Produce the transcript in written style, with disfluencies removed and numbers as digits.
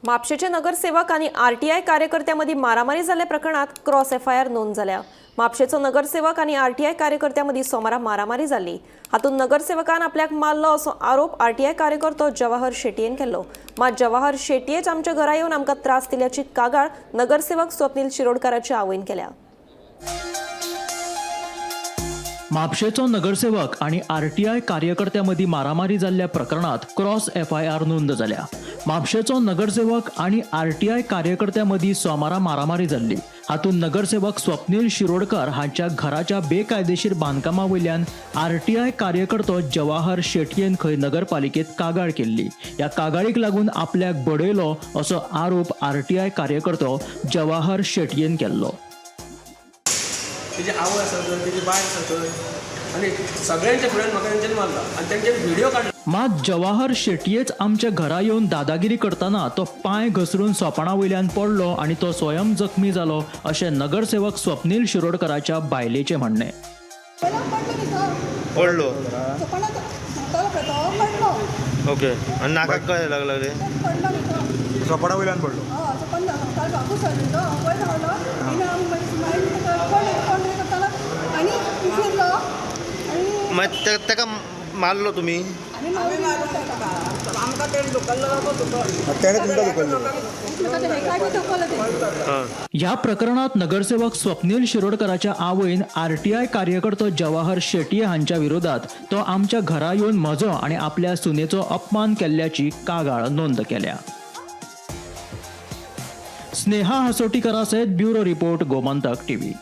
म्हापशेचे नगरसेवक आणि आरटीआय कार्यकर्त्यांमध्ये मारामारी जाल्ल्या प्रकरणात क्रॉस एफआयआर नोंद जाल्या. म्हापशेचो नगरसेवक आणि आरटीआय कार्यकर्त्यांमध्ये सोमारा मारामारी जाल्ली. हातूंत नगरसेवकान आपल्याक मारलो असो आरोप आरटीआय कार्यकर्तो जवाहर शेटयेन केल्लो. मात जवाहर शेटयेच आमच्या घरा येवन आमकां त्रास दिल्याची कागाळ नगरसेवक स्वप्नील शिरोडकाराच्या आवयन केल्या. म्हापशेचो नगरसेवक आणि आरटीआय कार्यकर्त्यांमदीं मारामारी जाल्ल्या प्रकरणात क्रॉस एफआयआर नोंद जाल्या. म्हापशेचो नगरसेवक आणि आरटीआय कार्यकर्त्यांमदीं सोमारा मारामारी जाल्ली. हातूंत नगरसेवक स्वप्नील शिरोडकर हांच्या घराच्या बेकायदेशीर बांदकामा वयल्यान आरटीआय कार्यकर्तो जवाहर शेटयेन खंय नगरपालिकेत कागाळ केल्ली. ह्या कागाळीक लागून आपल्याक बडयलो असो आरोप आरटीआय कार्यकर्तो जवाहर शेटयेन केल्लो. तेजी आवय आसा थंय, तेजी बायल आसा थंय, आनी सगळ्यांच्या फुड्यान म्हाका तेंच्यांनी मारला आनी तेंच्यांनी व्हिडियो काडला. मात जवाहर शेटयेच आमच्या घरा येवन दादागिरी करतना तो पांय घसरून सोपाणा वयल्यान पडलो आनी तो स्वयं जखमी जालो अशें नगरसेवक स्वप्नील शिरोडकराच्या बायलेचें म्हणणें. पडलो न्ही तो. पडलो. सोपणां धांवतालो पळय तो पडलो. ओके, आनी नाकाक कळें लागलें रे? पडलो न्ही तो. सोपणा वयल्यान पडलो. हय, सोपण धांवतालो, बाबू सर न्ही तो वयर धांवलो आनी आमी मागीर ताका कोण कोण तरी करतालो आनी फिरलो आनी मागीर ताका मारलो तुमी? आमी मारून ताका. तेणें तुमकां धुकल्लें? एकमेकाच्या हेका बी धुकल्लें तें. हां. ह्या प्रकरणात नगरसेवक स्वप्नील शिरोडकराच्या आवयन आरटीआय कार्यकर्तो जवाहर शेटये हांच्या विरोधात तो आमच्या घरा येवन म्हजो आनी आपल्या सुनेचो अपमान केल्ल्याची कागाळ नोंद केल्या. स्नेहा हसोटीकरा सयत ब्युरो रिपोर्ट, गोमंतक टीव्ही.